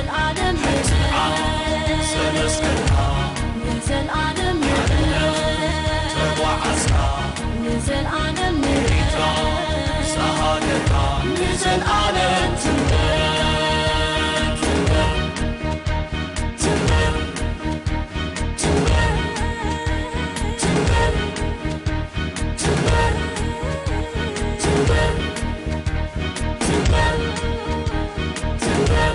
ንዘልኣለም ንዘልኣለም ተጓዓዝካ ንዘልኣለም ንዘልኣለም ትንበር ትንበር ትንበር ትንበር ትንበር ትንበር ትንበር ትንበር ትንበር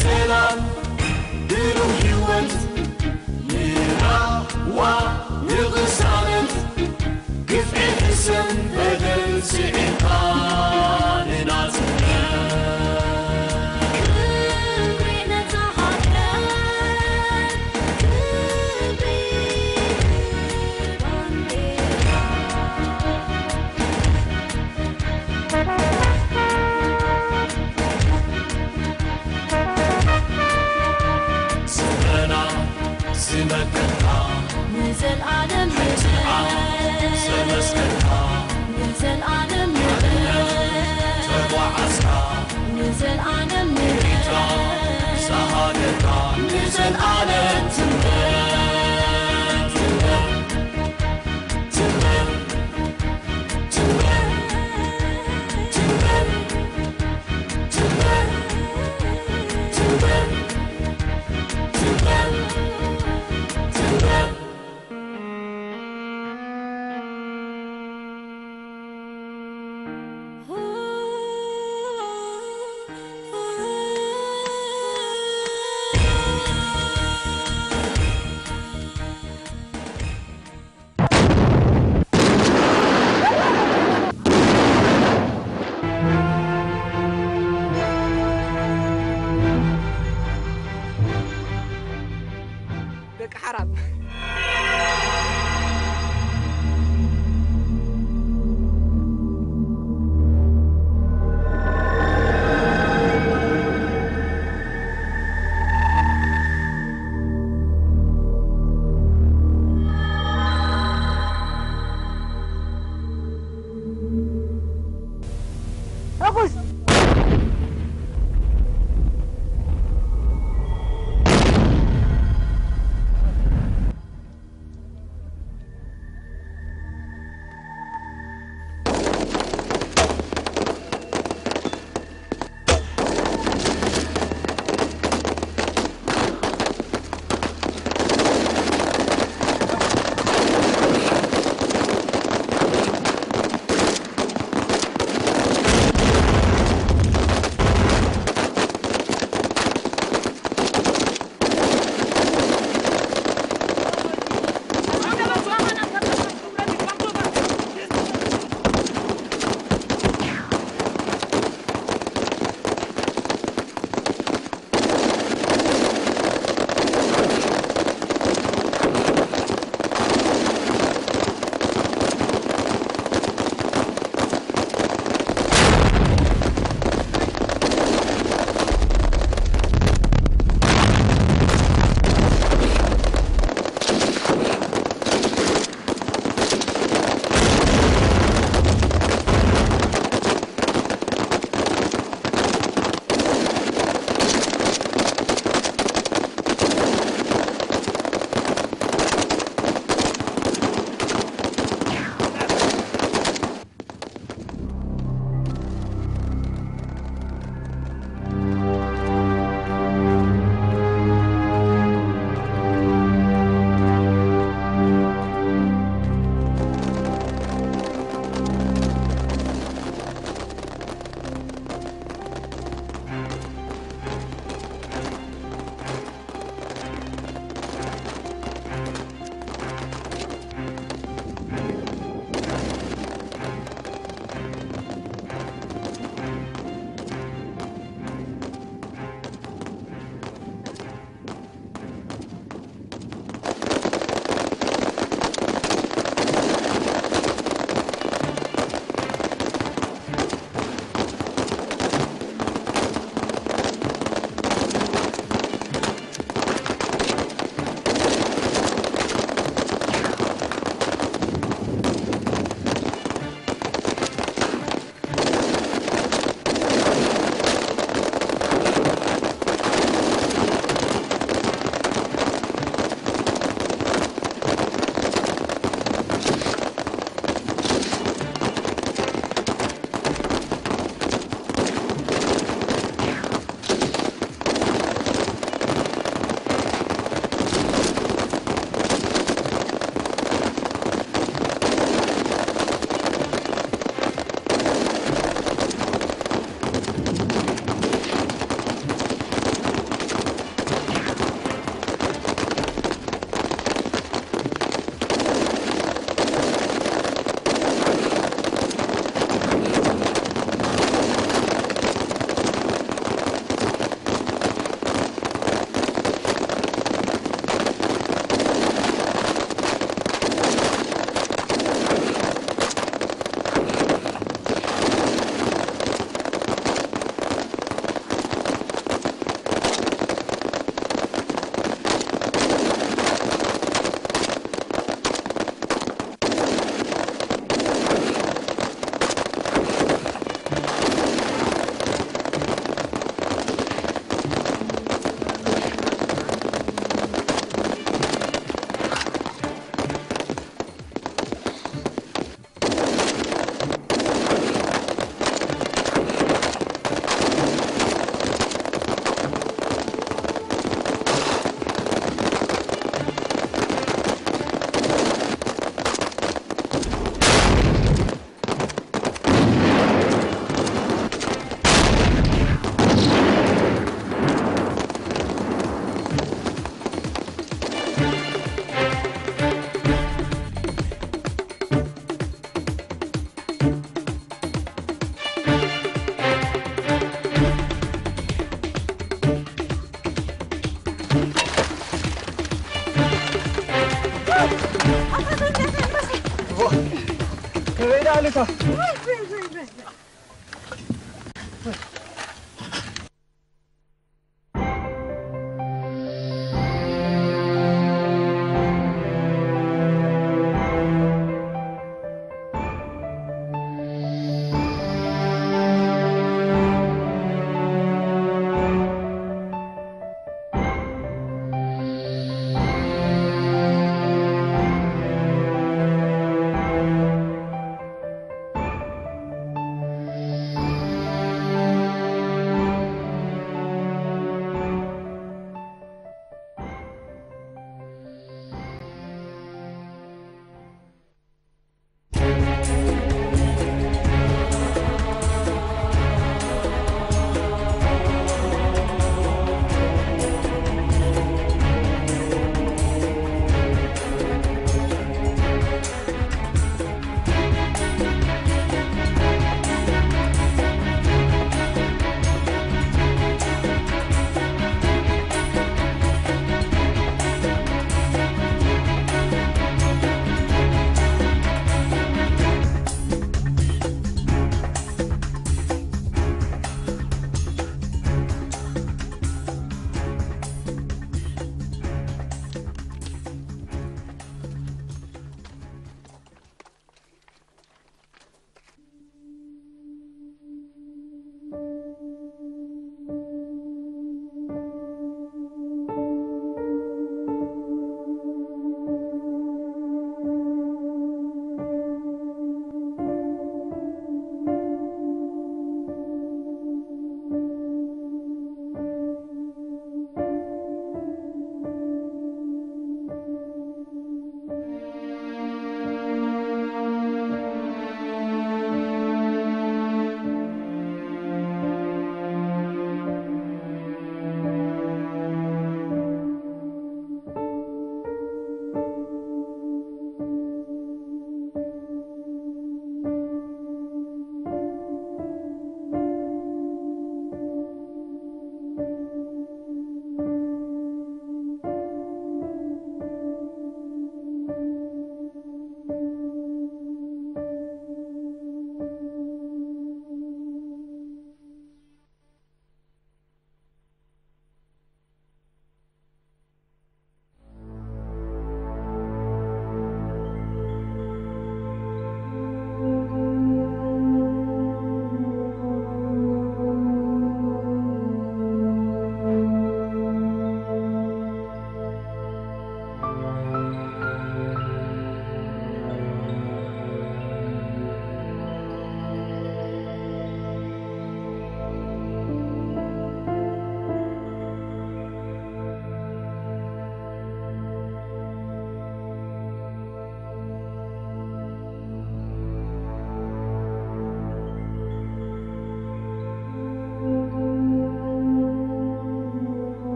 ሰላም ብሩህ ህይወት ንራዋ ንቕሳነት ግፍዒ ሕሰም በደል ስዒርካ ንናጽነት ክብሪ ነታ ሃገር ክብሪ ባንዴራ ስረና ዝመከትካ ንዘልኣለም ሕትኣ ዘመስከትካ ንዘልኣለም ተጓዓዝካ ንዘልኣለም ሪታ ዝሃገርካ ንዘልኣለም ትንበር ትንበር ትንበር ትንበር ትንበር ትንበር ትንበር ትንበር ትንበር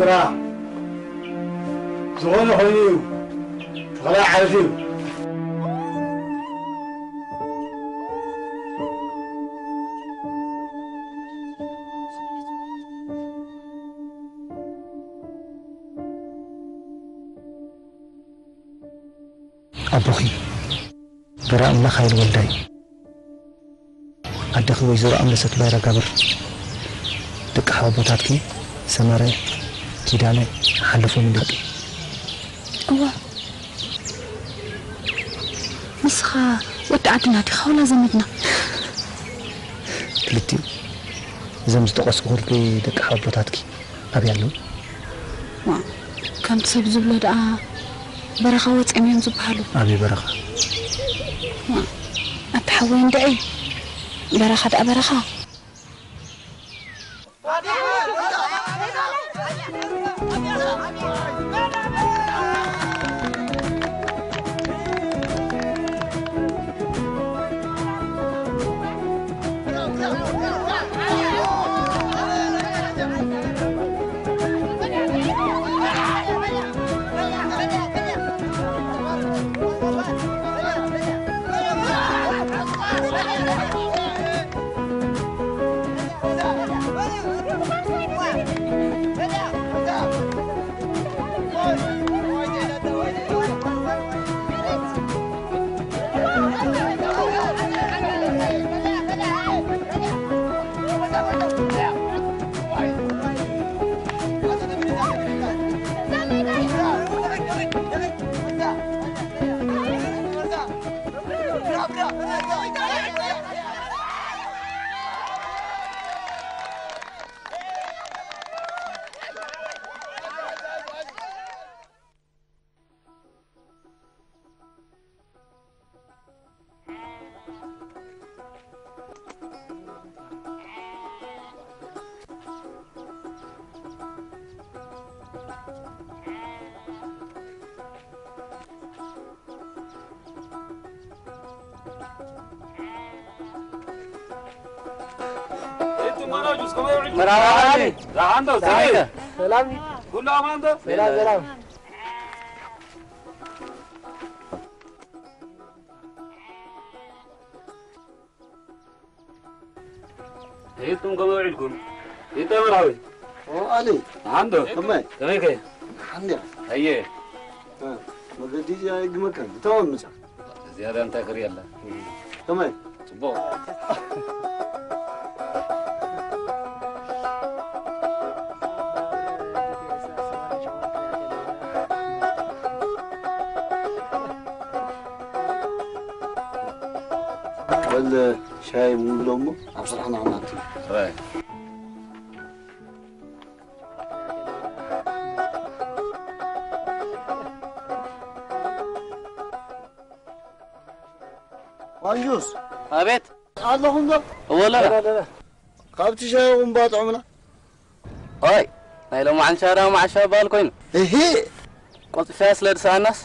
ስድራ፣ ዝኾነ ኮይኑ እዩ። ተኸላይ ዓለት እዩ። ኣቦኺ በራ ኣምላኽ ሃይል ወልዳይ፣ ኣደኺ ወይዘሮ ኣምለሰት ባይራ ጋብር፣ ደቂ ሓወቦታትኪ ሰመረ፣ ኪዳነ፣ ሓለፎም ደቂ። እዋ፣ ንስኻ ወዲ ዓድና ዲኻ ወላ ዘመድና? ክልቲኡ። እዞም ዝጠቐስኩኹልኪ ደቂ ሓወቦታትኪ ኣበይ ኣለዉ? ዋ፣ ከምቲ ሰብ ዝብሎ ደኣ በረኻ ወጺኦም እዮም ዝበሃሉ። ኣበይ በረኻ? ዋ፣ ኣታ ሓወይ እንድዒ፣ በረኻ ደኣ በረኻ። መርሓባ ዓሊ። ደሓን ዶ? ሰላም። ኩሉ ኣማን ዶ? ሰላም፣ ሰላም። ሄድኩም ከመይ ውዒልኩም? ይጠመራዊ። ኦ፣ ኣሊ። ደሓን ዶ? ከመይ? ከመይ ከ? ደሓን ድያ? ኣየ። እ፣ መገዲ እዚኣ ይግመካ። ብታውን ምጻ። ዝያዳ እንታይ ክርኢ ኣላ? ከመይ? ጽቡቕ። በል ሻሂ ምብሎ እሞ ኣብ ስራሕና ክንኣቱ። ጥራይ። ዋንጁስ። ኣቤት። ኣለኹም ዶ? እወ ኣለና። ካብቲ ሻሂኹም ባጥዑምና። ኦይ፣ ናይ ሎማዓንቲ ሻሂ ደኣ መዓሻ በሃል ኮይኑ። እሂ። ቆጽሊ ሻሂ ስለ ዝሰኣናስ፣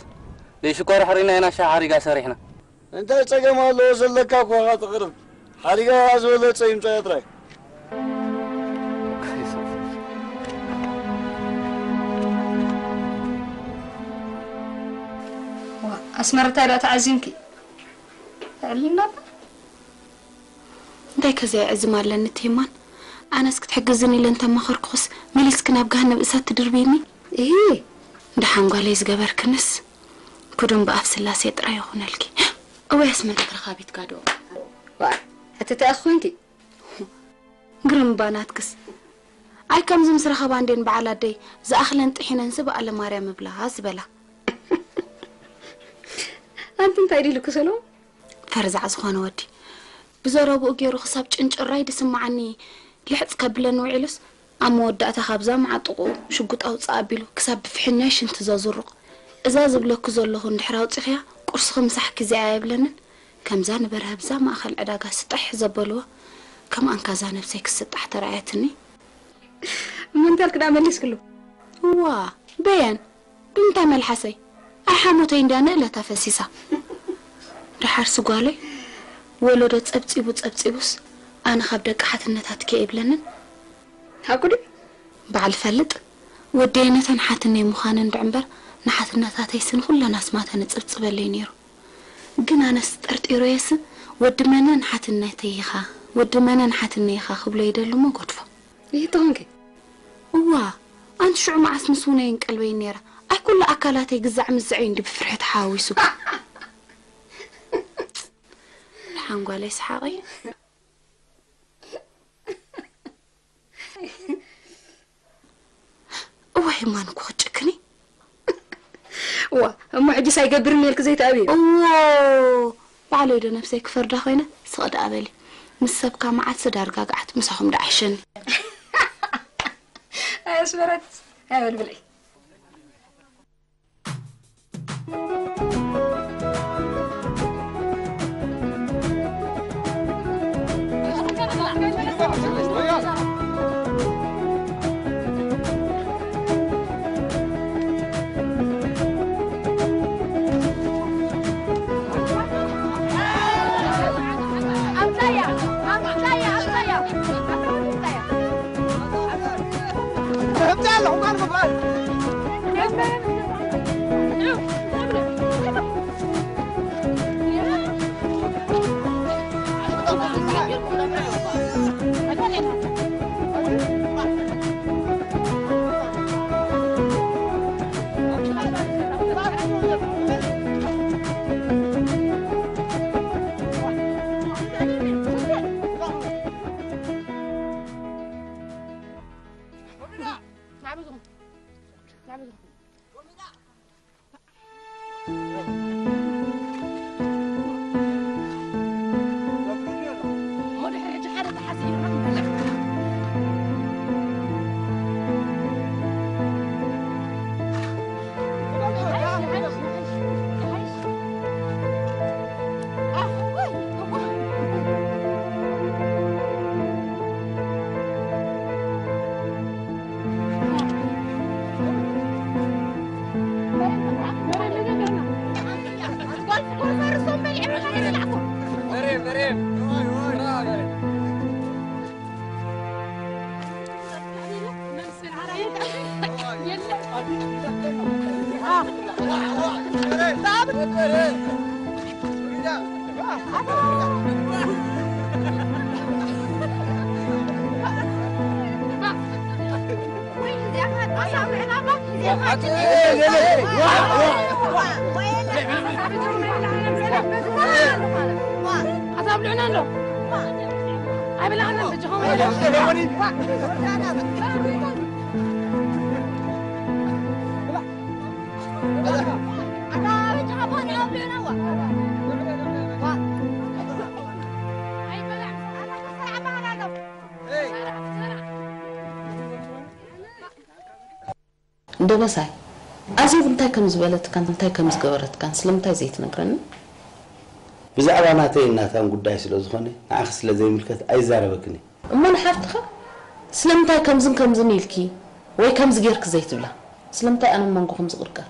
ዘይሽኮር ኣሕሪና ኢና ሻሂ ሓሪጋ ሰሪሕና። እንታይ ጸገም ኣለዎ? ዘለካ እኮ ኢኻ ትቕርብ። ሓሪጋ ዝበለጸ ይምጻእ ጥራይ። ዋ፣ ኣስመረታይ ደኣ ተዓዚምኪ? ተዕልልና ኣላ። እንታይ ከ ዘየዕዝም ኣለኒ ትሂማን? ኣነስ ክትሕግዝን ኢለ እንተማኸርኩኽስ መሊስኪ ናብ ገሃነብ እሳት ትድርብይኒ? እሂ። ደሓን ጓለይ ዝገበርክንስ ክዱን ብኣፍ ስላሴ ጥራይ ይኹነልኪ። እወ ኣስመረታይ ረኻቢትካ ዶ? ዋ፣ ሕትቲ ኣኺ ኮንኪ። ግርም እባ ናትክስ። ኣይ ከምዚ ምስ ረኸባ እንዴን በዓል ኣደይ ዝኣኽለን ጥሒነንሲ በኣለ ማርያም እብላ ዝበላ። ኣንቲ እንታይ ድልኩ ሰለሙ? ፈርዛዕ ዝኾነ ወዲ ብዘረብኡ ገይሩ ክሳብ ጭንጭራይ ድስምዓኒ ልሕጽ ከብለኒ ውዒሉስ ኣብ መወዳእታ ካብዛ መዓጥቑኡ ሽጉጥ ኣውጽእ ኣቢሉ ክሳብ ብፍሕኛይ ሽንቲ ዘዙሩቕ። እዛ ዝብለኪ ዘለኹ እንድሕር ኣውጺኽያ ቁርስኺ ምሳሕኪ እዚኣ ኣይብለንን። ከምዛ ንበርሀ ብዛ ማእኸል ዕዳጋ ስጣሕ ዘበልዋ፣ ከምኣን ካዛ ነብሰይ ክስጣሕ ተራእያትኒ። እሞ እንታይ ኢልኪ ደኣ መሊስክሉ? እዋ፣ በየን? ብምንታይ መልሓሰይ? ኣይ ሓሞተይ እንድያ ንእለታ ፈሲሳ። ደሓርሲ ጓለይ፣ ወለዶ ጸብጺቡ ጸብጺቡስ፣ ኣነ ካብ ደቂ ሓትነታትኪ ኣይብለንን። ሓቁ ድዩ? በዓል ፈልጥ፣ ወደይ ነተን ሓትነይ ምዃነን ድዕምበር፣ ንሓትነታተይስ ንኹለን ኣስማተን እጽብጽበለይ ነይሩ። ግን ኣነስ ጠርጢረዮስ፣ ወዲ መነ ንሓትነተይ ኢኻ፣ ወዲ መነ ንሓትነይ ኢኻ ክብሎ ይደሊ እሞ ገድፎ። ይህ ተኾንኪ? እዋ፣ ኣንቲ ሽዑ መዓስ ምስ ውነይን ቀልበይን ነይራ። ኣይ ኩሉ ኣካላተይ ግዛዕ ምዝዕ እዩ እንዲ ብፍርሒ ተሓዋዊሱ። ሓንጓለይ ሰሓቐይ። እዋይ፣ እማን እኮ ክትጭክኒ። እዋ፣ እሞ ሕጂስ ኣይገብርን እየ ኢልኪ ዘይትኣብዮ? እዎ፣ ባዕለይ ዶ ነብሰይ ክፈርዳ ኮይነ? ስቕ ደኣ በሊ። ምስ ሰብካ መዓልቲ ዳርጋ ገዓት፣ ምሳኹም ደኣ ይሕሸኒ። ኣይ ኣስመረት፣ ኣይ በል ብልዒ። ኣታብልዑና እንዶ ኣይብላዕና በጃኹም። ደበሳይ፣ ኣዜብ እንታይ ከም ዝበለትካን እንታይ ከም ዝገበረትካን ስለምንታይ ዘይትነግረኒ? ብዛዕባ ናተይን ናታን ጉዳይ ስለ ዝኾነ፣ ንዓኺ ስለ ዘይምልከት ኣይዛረበክን እየ። እሞ ንሓፍትኻ ስለምንታይ ከምዝን ከምዝን ኢልኪ ወይ ከምዚ ጌርኪ ዘይትብላ? ስለምንታይ ኣነ መንጎ ከም ዝቕርቀር?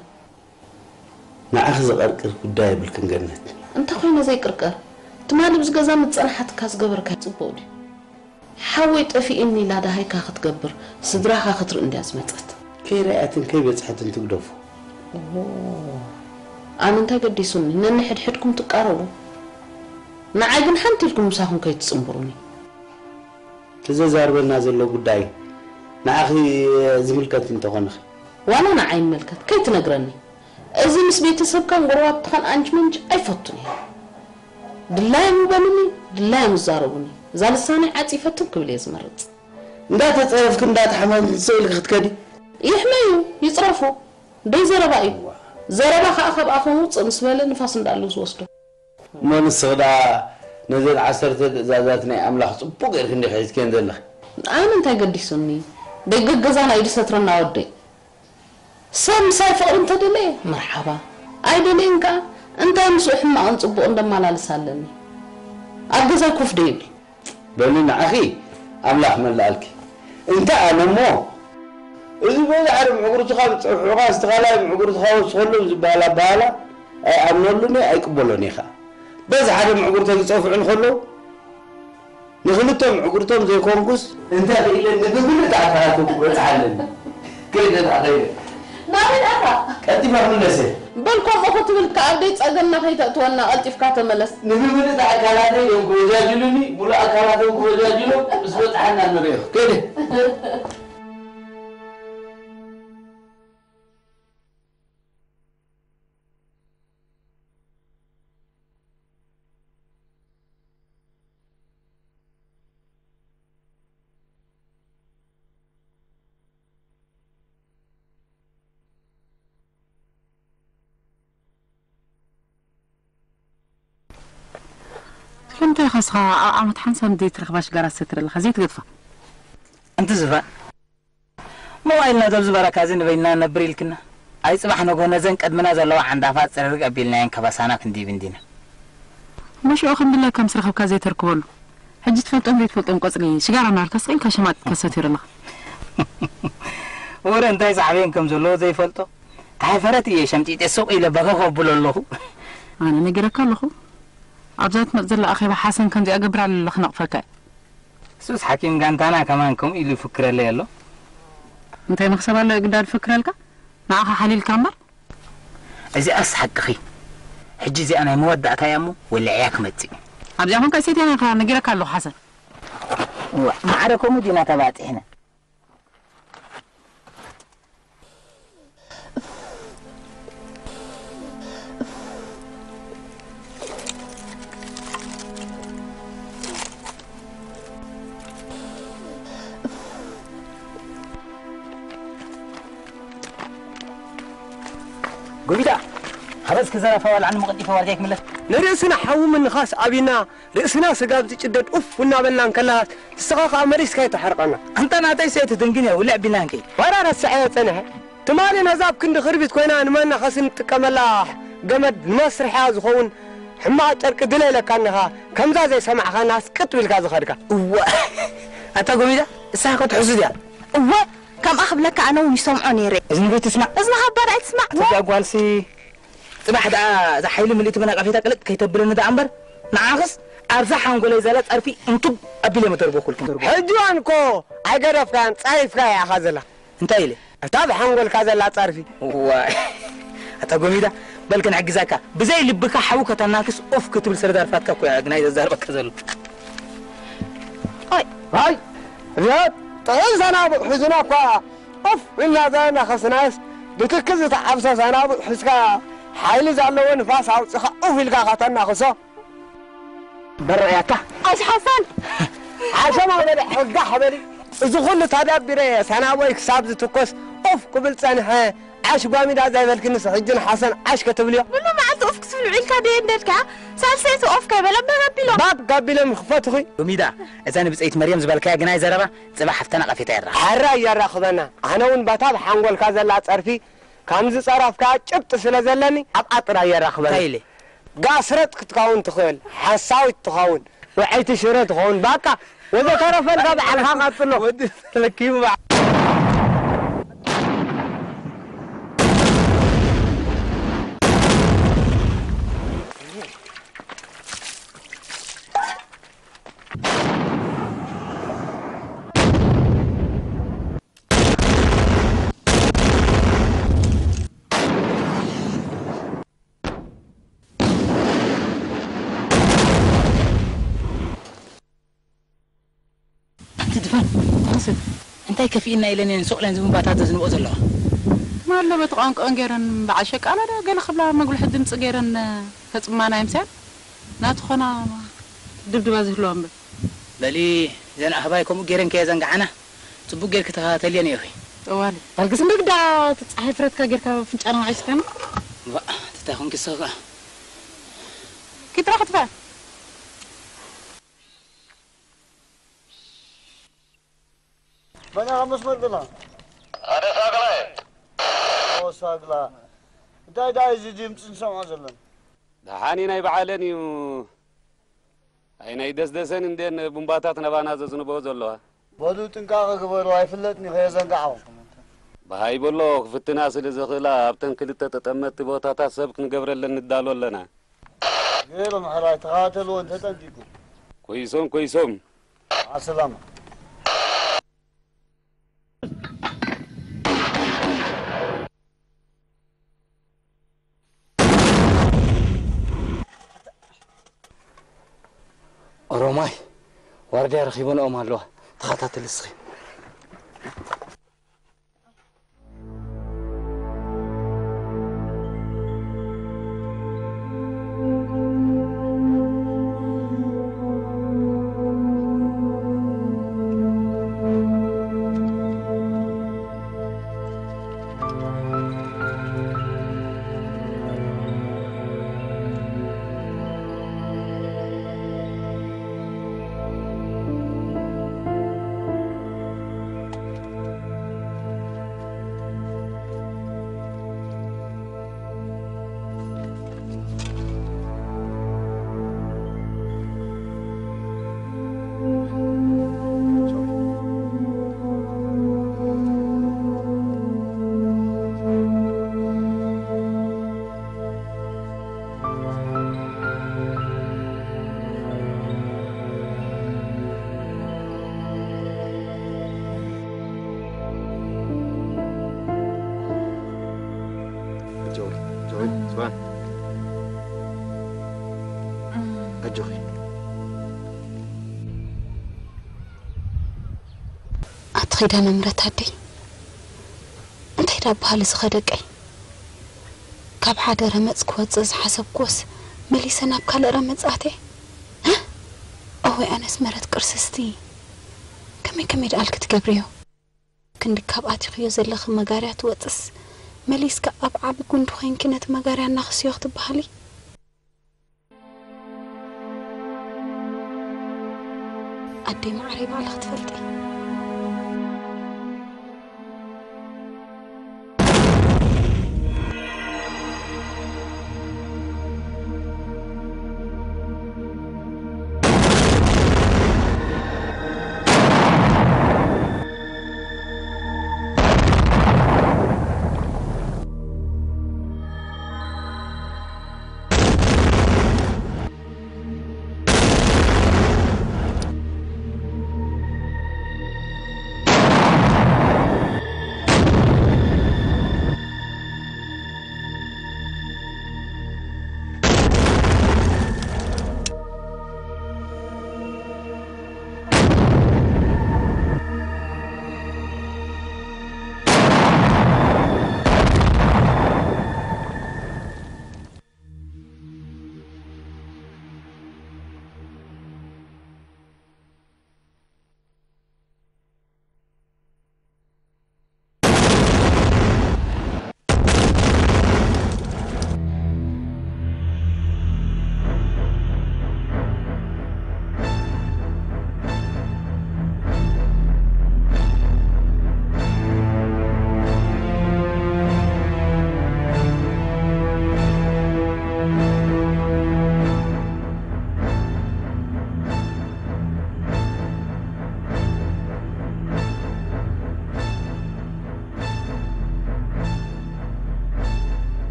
ንዓኺ ዝቐርቅር ጉዳይ የብልክን ገነት። እንተ ኾይነ ዘይቅርቀር፣ ትማሊ ብዚ ገዛ ምስ ጸናሓትካ ዝገበርካዮ ጽቡቕ ድዩ? ሓወይ ጠፊእኒ ኢላ ደሃይካ ክትገብር፣ ስድራኻ ክትርኢ እንድያ ዝመጸት። ከይረኣየትን ከይበጽሐትን ትግደፎ። ኦሆ፣ ኣነ እንታይ ገዲሱኒ? ነንሕድሕድኩም ትቃረቡ። ንዓይ ግን ሓንቲ ኢልኩም ምሳኹም ከይትጽንብሩኒ። እቲ ዘዛርበና ዘሎ ጉዳይ ንዓኺ ዝምልከት እንተኾነኸ? ዋላ ንዓይ ይመልከት፣ ከይትነግረኒ። እዚ ምስ ቤተሰብካን ጎረባብትኻን ኣንጅ መንጅ ኣይፈቱን እየ። ድላዮም ይበሉኒ፣ ድላዮም ይዛረቡኒ። እዛ ልሳነይ ዓጺፈ ትም ክብል እየ ዝመርጽ። እንዳተጸረፍኪ እንዳተሓመምኪ ስቕ ኢልኪ ክትከዲ? ይሕመዩ፣ ይጽረፉ። ደይ ዘረባ እዩ። ዘረባ ከኣ ካብ ኣፎም ውጽእ ምስ በለ ንፋስ እንዳሉ ዝወስዶ። እሞ ንስኺ ደኣ ነዘን ዓሰርተ ትእዛዛት ናይ ኣምላኽ ጽቡቕ ጌርኪ እንዲኺ ሒዝክየን ዘለኺ? ኣነ እንታይ ገዲሱኒ? ደገ ገዛና እዩ ዝሰትረና ወደይ። ሰብ ምሳይ ፍቕሪ እንተደለየ መርሓባ፣ ኣይደለየን ከኣ እንታይ ምስኡ ሕማቕን ጽቡቕን ደመላልስ ኣለኒ? ኣብ ገዛይ ኮፍ ደይብል። በሊ ንዓኺ ኣምላኽ መላኣልኪ። እንተ ኣነ እሞ፣ እዚ በዚ ሓደ ምዕጉርትኻ ዝጸፍዑኻ፣ ንስኻ ካልኣይ ምዕጉርትኻ ወስኸሎም ዝበሃል ኣበሃህላ ኣይኣምነሉን እየ፣ ኣይቅበሎን እየ ኸኣ። በዚ ሓደ ምዕጉርተይ ክጸፍዑ እንከለዉ፣ ንኽልተ ምዕጉርቶም ዘይኮንኩስ፣ እንተ ክኢለ ንብብልዕ ኣካላቶም ክበጽሕ ኣለኒ። ከይደ ደኣ ኸይደ። ናበይ ደኣ? ቀጥ ይመለሰ። በል ከምኡ ክትብል ከኣ ኣብ ደይ ጸገምና ከይተእትወና ቀልጢፍካ ተመለስ። ንምምልእ ኣካላተይ እዮም ክወጃጅሉኒ፣ ሙሉእ ኣካላቶም ክወጃጅሎም ምስ በጽሓና ንርእዮ። ከይደ። ስለምንታይ ኢኻ እስኻ ኣብ ዓመት ሓንሳብ ዘይትረኽባ ሽጋራ ትሰትር ኣለኻ? ዘይትገድፋ? ኣንቲ ዝፋን፣ ሞባይልና ዘብ ዝበረካ እዚ ንበይንና ነብር ኢልክና። ኣይ ጽባሕ ነጎ ነዘን ቅድምና ዘለዋ ዓንዳፋት ጽርርግ ኣቢልናየን ከበሳና ክንዲብ እንዲና። እሞ ሽዑ ክንድለ ከም ዝረኸብካ ዘይተርክበሉ። ሕጂ ትፈልጦን ዘይትፈልጦን ቆጽሊ ሽጋራ እናበልካ ስቕ ኢልካ ሸማጢጥካ ሰትዮ ኣለኻ። ወረ እንታይ ሳዕቤን ከም ዘለዎ ዘይፈልጦ። ኣይፈረት እየ ሸምጢጤ ሱቕ ኢለ በኸ ከብሎ ኣለኹ። ኣነ ነጊረካ ኣለኹ። ኣብዛ ትመጽእ ዘላ ኣኼባ ሓሰን ከምዚኣ ገብር ኣሎ ክነቕፈካ እየ። እሱስ ሓኪም ጋንታና ከማን ከምኡ ኢሉ ይፍክረለይ ኣሎ። እንታይ መኽሰብ ኣሎ ግዳ ዝፍክረልካ? ንዓኻ ሓሊልካ እምበር። እዚኣስ ሓቅኺ። ሕጂ እዚኣ ናይ መወዳእታ እያ እሞ ወልዕያ ክመጽእ። ኣብዚኣ ኾንካ ሰይጣን ኢኻ ነጊረካ ኣለኹ ሓሰን። እዋ፣ ማዕረ ከምኡ ዲና ተባጺሕና። ጎቢዳ፣ ሓበስ ክዘረፋ ዋላ ዓንዲ መቐዲፈ ዋርጋይ ክምለስ። ንርእስና ሓዊ ምንኻስ ኣብና፣ ርእስና ስጋብ ዝጭደድ ኡፍ እናበልና እንከለኻስ፣ ንስኻ ኸኣ መሊስካ ኣይተሓርቐና። ኣንታ ናተይ ሰይቲ ድንግን እያ፣ ውልዕ ቢላንከይ። ዋራ ረስዐዮ ጸኒሐ። ትማሊ ነዛ ኣብ ክንዲ ክርቢት ኮይና ንመናኸሲ ንጥቀመላ ገመድ ንመስርሕያ ዝኸውን ሕማቕ ጨርቂ ድለ ኢለካኒ ኸኣ፣ ከምዛ ዘይሰማዕኻናስ ቅጥ ቢልካ ዝኸድካ። እዋ፣ ኣታ ጎቢዳ፣ እሳ እኮ ትሕሱ ድያ? እወ፣ ከምኣ ክብለካ ኣነ እውን ይሰምዖ ነይረ። እዝንኺ ትስማዕ? እዝንኻ እባ ንዓይ ትስማዕ። እዛ ጓልሲ፣ ጽባሕ ደኣ እዛ ሓይሊ ምልእቲ መናቐፊታ ቅልጥ ከይተብለኒ ደኣ እምበር፣ ንዓኽስ ኣብዛ ሓንጎለይ ዘላ ጸርፊ እንቱብ ኣቢለ መደርበኩልኩም። ሕጂ እዋን እኮ ኣይገደፍካያን፣ ጸሪፍካያ ኢኻ ዘላ። እንታይ ኢለ? እታ ብሓንጎልካ ዘላ ጸርፊ። ዋይ፣ ኣታ ጎሚዳ፣ በል ክንሕግዘካ። ብዘይ ልብካ ሓዊ ከተናክስ ኦፍ ክትብል ስለ ዘርፋትካ እኮ እያ ግናይ ዘዛርበካ ዘሎ። ኦይ። ሃይ፣ እዚኣ ጥዑይ ሰናቡእ ሒዝና እኳ ኦፍ ኢልና ዘናኸስናስ፣ ብትኪ ዝተዓብሰ ሰናቡእ ሒዝካ፣ ሓይሊ ዘለዎ ንፋስ ኣውጺኻ ኡፍ ኢልካ ከተናኽሶ። በረያካ። ኣሽ ሓሰን! ዓሸማ በሊ፣ ሕጋሕ በሊ። እዚ ኩሉ ተደቢረ እየ፣ ሰናቦይ ክሳብ ዝትኮስ ኡፍ ክብል ጸንሐ። ዓሽ ጓሚዳ ዘይበልክንስ፣ ሕጂ ንሓሰን ዓሽ ክትብልዮ? ብሉ መዓልቲ ኡፍ ክትብል ውዒልካ ደየ እንደልካ፣ ሳልሰይቲ ኡፍ ከይበለ በብ ኣቢሎም። ባብ ጋቢሎም ክፈትኹ። ጓሚዳ፣ እዛ ንብጸይት መርየም ዝበልካያ ግናይ ዘረባ፣ ጽባሕ ኣብታ ነቐፌታ የራኽበና። ሕራይ የራኽበና። ኣነ እውን በታ ብሓንጎልካ ዘላ ጸርፊ፣ ከም ዝጸረፍካ ጭብጢ ስለ ዘለኒ፣ ኣብኣ ጥራይ የራኽበና። እንታይ ኢለ? ጋስረጥ ክትከውን ትኽእል፣ ሓሳዊት ትኸውን፣ ውዕይቲ ሽረ ትኸውን፣ ባቃ ወዘተረፈ ኢልካ ባዕልኻ ቀጽሎ። ወዲ ተለኪቡ በዓ- ኣንቲ ድፋን፣ ሓሰን፣ እንታይ ከፊእና ኢለን እየን ሱቕ ኢለን ዝምባታት ዘዝንብኦ ዘለዋ? ትማሊ በቲ ቋንቋኦን ገይረን በዓል ሸቃላ ዶ ገለ ክብላ መጉልሒ ድምፂ ገይረን ከጽምማና ይምስያን ናቱ ኾና ድብድባ ዝህልዋ እምበር። በሊ፣ እዘን ኣህባይ ከምኡ ገይረን ከየዘንግዓና ጽቡቕ ጌርኪ ተኸታተልየን ኢኺ። ጠዋሊ፣ ባልግስ እንዶ ግዳ እቲ ጸሓይ ፍረትካ ጌርካ ፍንጫና ውዓይ ስከና። ዋ፣ ትታይ ኾንኪ ሰኻ። ኪትራ ክትፋ። መን ኢኻ መስመር ዘላ? ኣነ ሳግላ እየ። ኦ፣ ሳግላ። እንታይ ደኣ እዚ ድምፂ ንሰምዖ ዘለና? ደሓን እዩ፣ ናይ በዓለን እዩ። ኣይ ናይ ደስደሰን እንዴን ቡምባታት ናባና ዘዝንበኦ ዘለዋ። በሉ ጥንቃቐ ግበሩ፣ ኣይፍለጥን እዩ፣ ከየዘንጋዕኹም። ብሃይ በሎ ክፍትና ስለ ዝኽእላ ኣብተን ክልተ ተጠመጥቲ ቦታታት ሰብ ክንገብረለን ንዳሎ ኣለና። ገይሮም ሕራይ ተኸታተልዎን ተጠንቂቁ። ኮይሶም ኮይሶም። ማዕሰላማ። ሮማይ፣ ዋርድያ ረኺበንኦም ኣለዋ። ተኸታተሊ እስኺ። ኣጆኺ። ኣቲ ኺዳነ ምረት ኣደይ፣ እንታይ ዳ በሃል እዚ ኸደቀይ? ካብ ሓደ ረመጽ ክወጽእ ዝሓሰብክዎስ መሊሰ ናብ ካልእ ረመጽ ኣትየ። እወ ኣነስ ምረት ቅርስስቲ፣ ከመይ ከመይ ደኣልኪ ትገብርዮ? ክንዲ ካብ ኣቲኽዮ ዘለኺ መጋርያ ትወጽስ፣ መሊስካ ኣብ ዓቢ ጉንዲ ኮይንኪ ነቲ መጋርያ እናኽስዮ ክትበሃሊ? ኣደይ መዓረይ ባዕልኺ ትፈልጢ።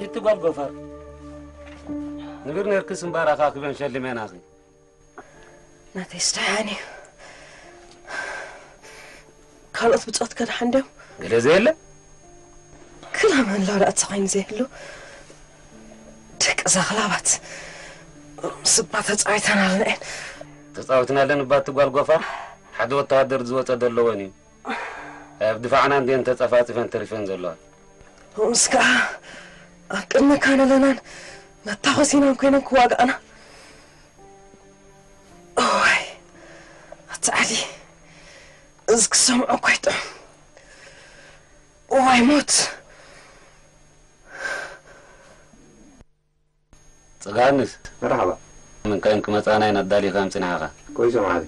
እቲ ጓል ጎፈር ንብር ነርክስ እምበር ኣኻኺበን ሸሊመናኺ። ናተይ ስደሓን እዩ። ካልኦት ብጾት ከድሓን ድዮም? ገለ ዘየለ? ክላ መን ላውዳት ኮይኑ ዘይህሉ? ደቂ ዛኽላባት ምስባ ተጻዊተናልና እየን። ተጻዊትናለን እባ እቲ ጓል ጎፋር ሓደ ወተሃደር ዝወጸ ዘለወን እዩ። ኣብ ድፋዕና እንድየን ተጸፋጺፈን ተሪፈን ዘለዋ። ሆምስ ከኣ ኣብ ቅድሚ ካነለናን መታኾሲናን ኮይነን ክዋግኣና። እዋይ ኣቲ ዓሊ፣ እዚ ክሰምዖ እኮ ይጥዑም። እዋይ ሞት። ጽጋንስ መርሓባ። ምን ከን ክመጻና ኢና ኣዳሊኻ ኣምጽናኻ። ቆይ ሰምዓኒ።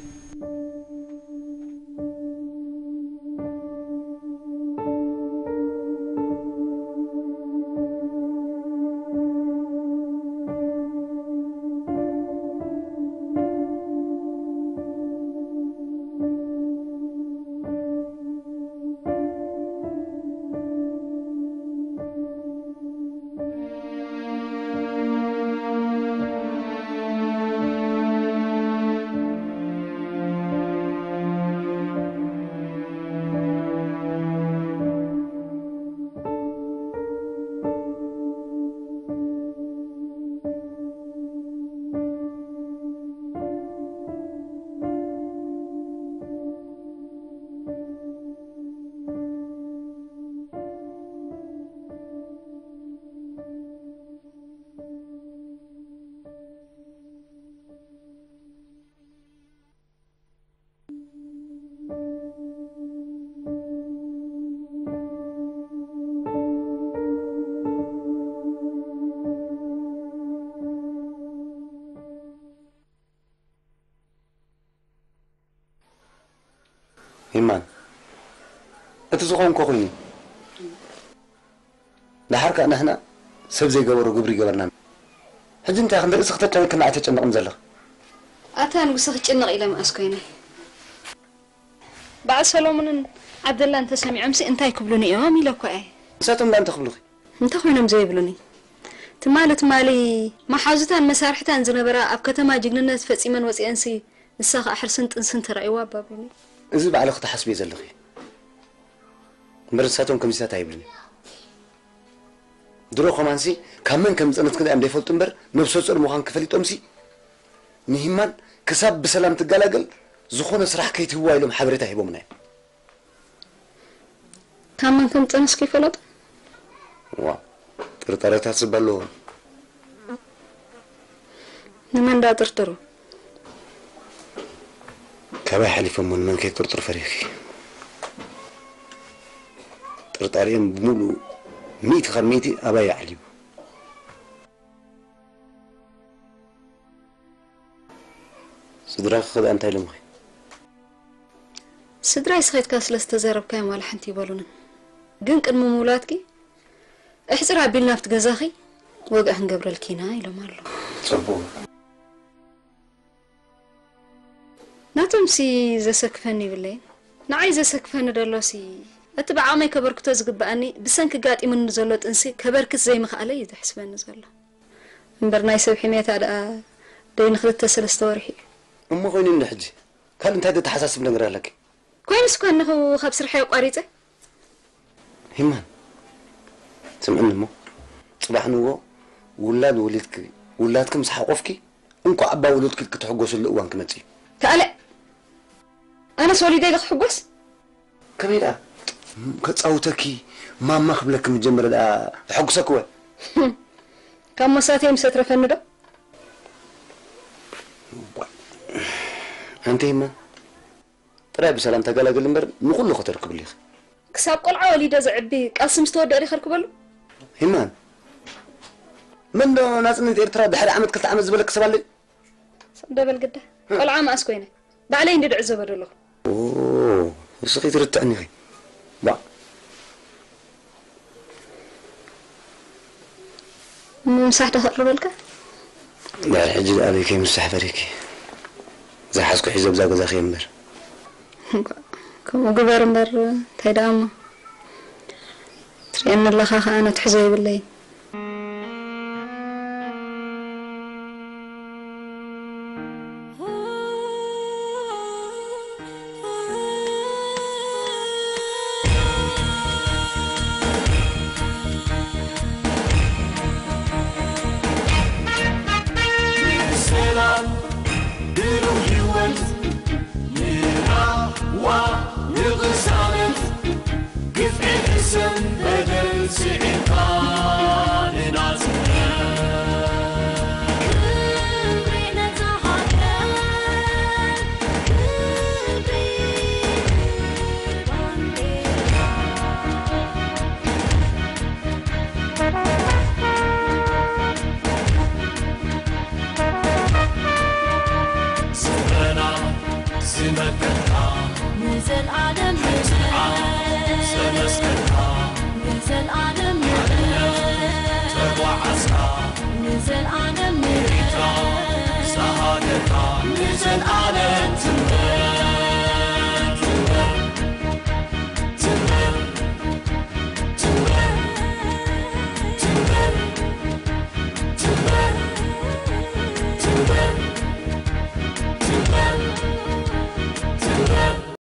ይማን፣ እቲ ዝኸውን እኮ ኮይኑ። ደሓር ከኣ ንሕና ሰብ ዘይገበሮ ግብሪ ይገበርና። ሕጂ እንታይ ክንዲ ርእሲ ክተጨንቅና ኣይተጨንቕን ዘለኽ? ኣታ ንጉሰ ክጭነቕ ኢለ መኣስ ኮይነ? በዓል ሰሎሞንን ዓብደላን ተሰሚዖምሲ እንታይ ክብሉኒ እዮም ኢለ እኮ እየ። ንሳቶም ደኣ እንታይ ክብሉኺ? እንታይ ኮይኖም ዘይብሉኒ? ትማሊ ትማሊ መሓዙታን መሳርሕታን ዝነበራ ኣብ ከተማ ጅግንነት ፈጺመን ወጺኤንሲ ንሳ ኸኣ ሕርስን ጥንስን ተራእይዋ ኣባቢኒ። እዚ ባዕልኺ ትሓስብዮ ዘለኺ እምበር ንሳቶም ከምዚታት ኣይብሉን። ድሮ ከማንሲ ካብ መን ከም ዝጸነትክን እዮም ዘይፈልጡ እምበር ነብሰ ጾር ምዃንኪ ፈሊጦምሲ ንሂማን ክሳብ ብሰላም ትገላገል ዝኾነ ስራሕ ከይትህብዋ ኢሎም ሓበሬታ ሂቦምና እዮም። ካብ መን ከም ዝጸነስኪ ይፈለጡ? ዋ፣ ጥርጣረታት ዝባ ኣለዎም። ንመን ዳ ጥርጥሩ? ካባይ ሓሊፎም እሞ ንመን ከይጥርጥሩ ፈሪህኪ? ጥርጣሬኦም ብምሉኡ ሚእቲ ካብ ሚእቲ ኣባይ ኣዕሊቡ። ስድራኺ ከ እንታይ ኢሎምኺ? ስድራይ ስኺትካ ስለ ዝተዘረብካዮም ዋላ ሓንቲ ይበሉንን። ግን ቅድሚ ምውላድኪ እሕጽር ኣቢልና ኣብቲ ገዛኺ ወግዒ ክንገብረልኪ ኢና ኢሎም ኣለዉ። ጽቡቕ። ናቶምሲ ዘሰክፈኒ ይብለይን። ንዓይ ዘሰክፈኒ ደሎሲ እቲ ብዓቕመይ ከበርክቶ ዝግብኣኒ ብሰንኪ ጋጢሙኒ ዘሎ ጥንሲ ከበርክት ዘይምኽኣለይ እዩ ዘሕስበኒ ዘሎ። እምበር ናይ ሰብ ሕሜታ ደኣ ደይ ንክልተ ሰለስተ ወርሒ እዩ። እሞ ኮይኑ እንዶ ሕጂ ካልእ እንታይ ዘተሓሳስብ ነገር ኣለኪ? ኮይኑስ እኳ እነኹ ካብ ስርሐይ ኣቋሪጸ። ሂማን፣ ስምዕኒ እሞ፣ ጽባሕ ንግሆ ውላድ ወሊድኪ፣ ውላድኪ ምስ ሓቆፍኪ፣ እንኳዕ ኣባ ወለድኪ ክትሕጎስሉ እዋን ክመጽእ እዩ። ተኣለ፣ ኣነስ ወሊደ ኢለ ክሕጎስ? ከመይ ደኣ? ከጻውተኪ፣ ማማ ክብለኪ ምጀመረ ደኣ እሐጉሰኪ ወ? ካብ መሳተይ ምስ ኣትረፈኒ ዶ? ኣንቲ ሂማን፣ ጥራይ ብሰላም ተገላገሊ እምበር ንኹሉ ከተርክብሉ ኢኺ። ክሳብ ቆልዓ ወሊደ ዘዕቢ ቃልሲ ምስ ተወድአ ዲኺ ከርክበሉ? ሂማን፣ መን ዶ ናጽነት ኤርትራ ድሕሪ ዓመት ክልተ ዓመት ዝበለኪ ሰብ ኣሎ? ሰብ ደበል ግዳ። ቆልዓ መኣስ ኮይነ? ባዕለይ እንዲ ድዕዘቦ ዘለኹ። ኦ፣ እስኺ ትርትዕኒ ኢኺ። ባ ምሳሕ ዶ ከቕርበልካ? ድሕሪ ሕጂ ደኣ ኣበይ ከይምሳሕ ፈሪኪ? ዝሓዝኩ ሒዘ ብዛ ገዛ ከየንበር። እኳ ከምኡ ግበር እምበር፣ እንታይ ደኣ እሞ? ትርእየኒ ኣለኻ ኸኣ፣ ነትሕዞ የብለይን። ሰላም ብሩህ ህይወት ንራህዋ ንቕሳነት ግፍዒ ሕሰም በደል ስዒርካ ንናጽነት። ክብሪ ነታ ሃገር፣ ክብሪ ባንዴራ። ስረና ዝመከትካ ንዘልኣለም ንዘልኣለም ዘመስከርካ ንዘልኣለም ንዘልኣለም ተጓዓዝካ ንዘልኣለም ንዘልኣለም ዝሃገርካ ንዘልኣለም ትምነ